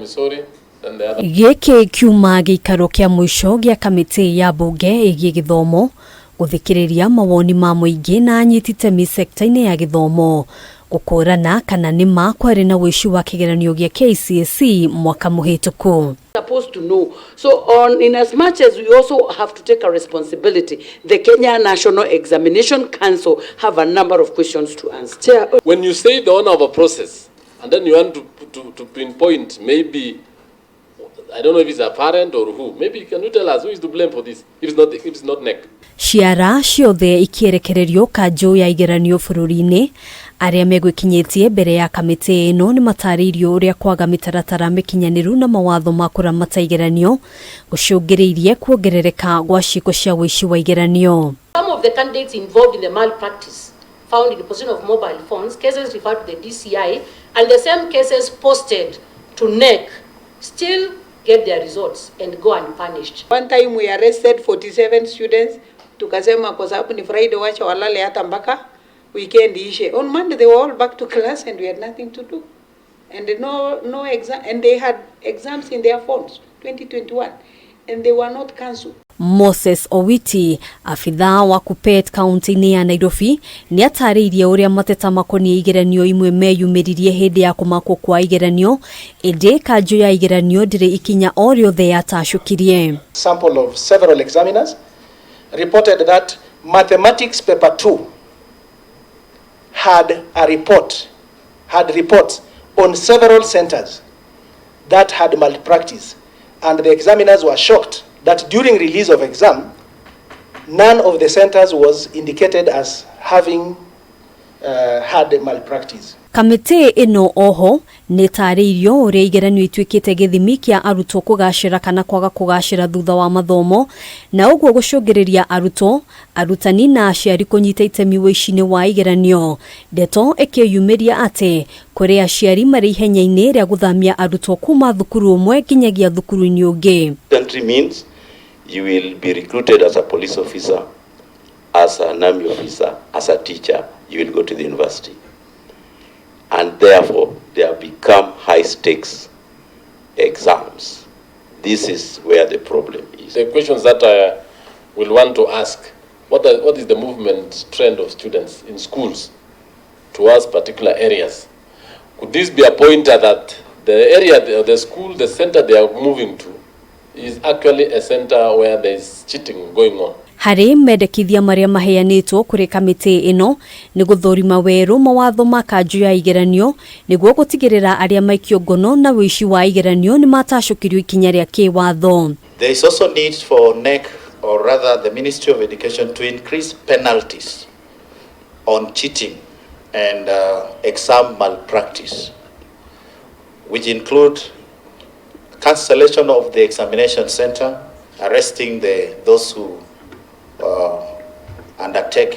Missouri, then the other Gĩkĩ kiuma gĩikaro kĩa mũico gĩa kamĩtĩ ya mbunge ĩgiĩ gĩthomo gũthikĩrĩria mawoni ma mũingĩ na anyiti itemi sekta-inĩ ya gĩthomo gũkũrana kana nĩ ma kwarĩ na ũici wa kĩgeranio gĩa KCSE mwaka mũhĩtũku. Supposed to know. So on in as much as we also have to take a responsibility, the Kenya National Examination Council have a number of questions to answer. Chair, When you say the owner of a process, and then you want to pinpoint maybe, I don't know if it's a parent or who, maybe can you tell us who is to blame for this, if it's not NEC? Ciara ciothe ikĩerekererio kanjũ ya igeranio bũrũri-inĩ. Arĩa megwĩkinyĩtie mbere ya kamĩtĩ ĩno nĩ matarĩirio ũrĩa kwaga mĩtaratara mĩkinyanĩru na mawatho ma kũramata igeranio gũcũngĩrĩirie kuongerereka gwa ciĩko cia ũici wa igeranio. Some of the candidates involved in the malpractice found in the possession of mobile phones, cases referred to the DCI, and the same cases posted to NEC still get their results and go unpunished. One time we arrested 47 students, tukasema kwa sababu ni Friday, wacha walale hata mpaka weekend ishe. On Monday they were all back to class and we had nothing to do. And no exam, and they had exams in their phones 2021 and they were not cancelled. Moses Owiti, abithaa wa KUPPET kaunti-inĩ ya Nairobi, nĩ atarĩirie ũrĩa mateta makoniĩ igeranio imwe meyumĩririe hĩndĩ ya kũmakwo kwa igeranio, ĩndĩ kanjũ ya igeranio ndĩrĩ ikinya o rĩothe yatacũkirie. Sample of several examiners reported that mathematics paper 2 had reports on several centers that had malpractice, and the examiners were shocked that during release of exam, none of the centers was indicated as having had malpractice. Kamĩtĩ ĩno oho nĩ ĩtarĩirio ũrĩa igeranio ituĩkĩte gĩthimi kĩa arutwo kũgacĩra kana kwaga kũgacĩra thutha wa mathomo, na ũguo gũcũngĩrĩria arutwo, arutani na aciari kũnyita itemi ũici-inĩ wa igeranio. Ndeto ĩkĩyumĩria atĩ kũrĩ aciari marĩ ihenya-inĩ rĩa gũthamia arutwo kuma thukuru ũmwe nginyagia thukuru-inĩ ũngĩ. Entry means you will be recruited as a police officer, as an army officer, as a teacher, you will go to the university. And therefore, they have become high stakes exams. This is where the problem is. The questions that I will want to ask, what is the movement trend of students in schools towards particular areas? Could this be a pointer that the area, the school, the center they are moving to is actually a center where there is cheating going on? Harĩ mendekithia marĩa maheanĩtwo kũrĩ kamĩtĩ ĩno nĩ gũthũrima werũ mawatho ma kanjũ ya igeranio nĩguo gũtigĩrĩra arĩa maikio ngono na ũici wa igeranio nĩ matacũkĩrio ikinya rĩa kĩwatho. There is also need for NEC, or rather the Ministry of Education, to increase penalties on cheating and exam malpractice, which include cancellation of the examination center, arresting those who undertake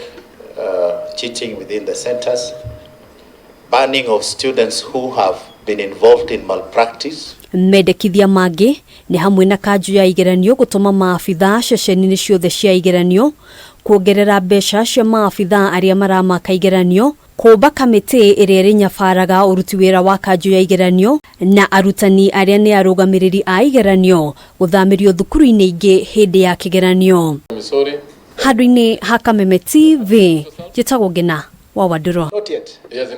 cheating within the centers, banning of students who have been involved in malpractice. Mendekithia mangĩ nĩ hamwe na kanjũ ya igeranio gũtũma maabithaa ceceni-inĩ ciothe cia igeranio, kuongerera mbeca cia maabithaa arĩa maramaka igeranio, kũmba kamĩtĩ ĩrĩa ĩrĩnyabaraga ũruti wĩra wa kanjũ ya igeranio, na arutani arĩa nĩ arũgamĩrĩri a igeranio gũthamĩrio thukuru-inĩ ingĩ hĩndĩ ya kĩgeranio. Missouri. Handũ-inĩ ha Kameme TV, njĩtagwo Ngina wa Wandũrũ. Not yet. Yes.